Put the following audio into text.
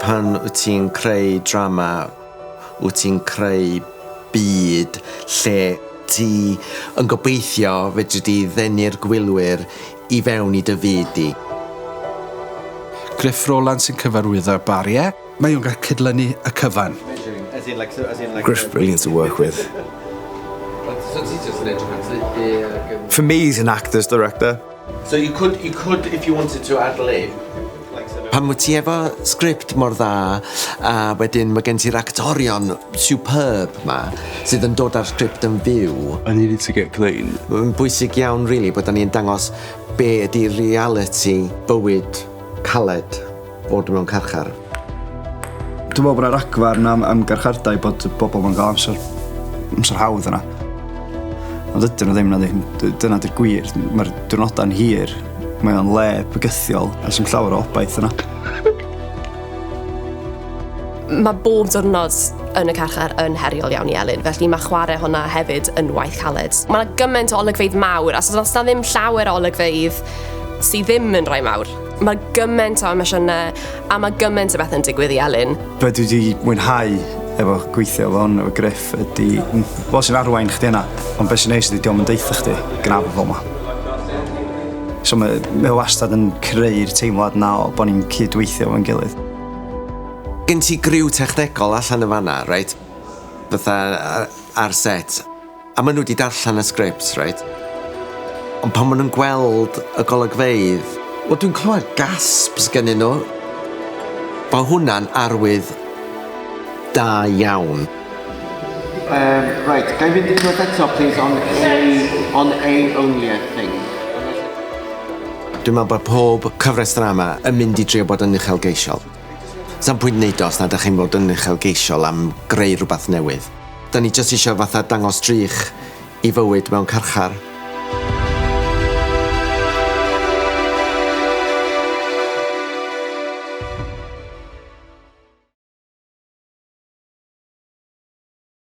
Pan wyt ti'n creu drama, wyt ti'n creu byd lle ti yn gobeithio fedri di ddenu'r gwylwyr i fewn i dy fyd di. Gruff Rowlands sy'n cyfarwyddo Barrier. Mae o'n gallu cydlynu y cyfan. Gruff's brilliant to work with. For me, he's an actor's director. So you could, you could, if you wanted to ad-lib. Pan wyt ti efo sgript mor dda, a wedyn mae gen ti'r actorion superb 'ma, sydd yn dod â'r sgript yn fyw. I needed to get clean. Mae'n bwysig iawn rili bod 'dan ni'n dangos be ydi realiti bywyd caled bod mewn carchar. Dwi'n meddwl bod 'na ragfarn am, am garchardai bod bobl yn cael amser, amser hawdd yna. Ond dydyn nhw ddim, nadi. Dyna di'r gwir. Mae'r diwrnodau'n hir. Mae o'n le bygythiol a sy'n llawer o obaith yna. Mae bob diwrnod yn y carchar yn heriol iawn i Elin, felly mae chwarae hwnna hefyd yn waith caled. Mae yna gymaint o olygfeydd mawr, a so does 'na ddim llawer o olygfeydd sydd ddim yn rhai mawr. Mae gymaint o emosiynau a mae gymaint o bethau'n digwydd i Elin. Be dwi wedi mwynhau efo gweithio efo hwn, efo Gruff, ydy, fo sy'n arwain chdi yna, ond beth sy'n neis ydy dio'm yn deutha chdi, gna fo fel 'ma. So mae, mae o wastad yn creu'r teimlad 'na o bod ni'n cydweithio efo'n gilydd. Gen ti griw technegol allan yn fan'na, reit? Fatha ar set. A maen nhw wedi darllen y sgripts, reit? Ond pan maen nhw'n gweld y golygfeydd, wel dwi'n clywed gasps gennyn nhw. Mae hwnna'n arwydd da iawn. Um, right, ga i fynd unwaith eto, please, on A, on A only, I think. Dwi'n meddwl bod pob cyfres drama yn mynd i drio bod yn uchelgeisiol. Sa'm pwynt wneud o os nad ydych chi'n bod yn uchelgeisiol am greu rhywbeth newydd. Da ni jyst eisiau fatha dangos drych i fywyd mewn carchar.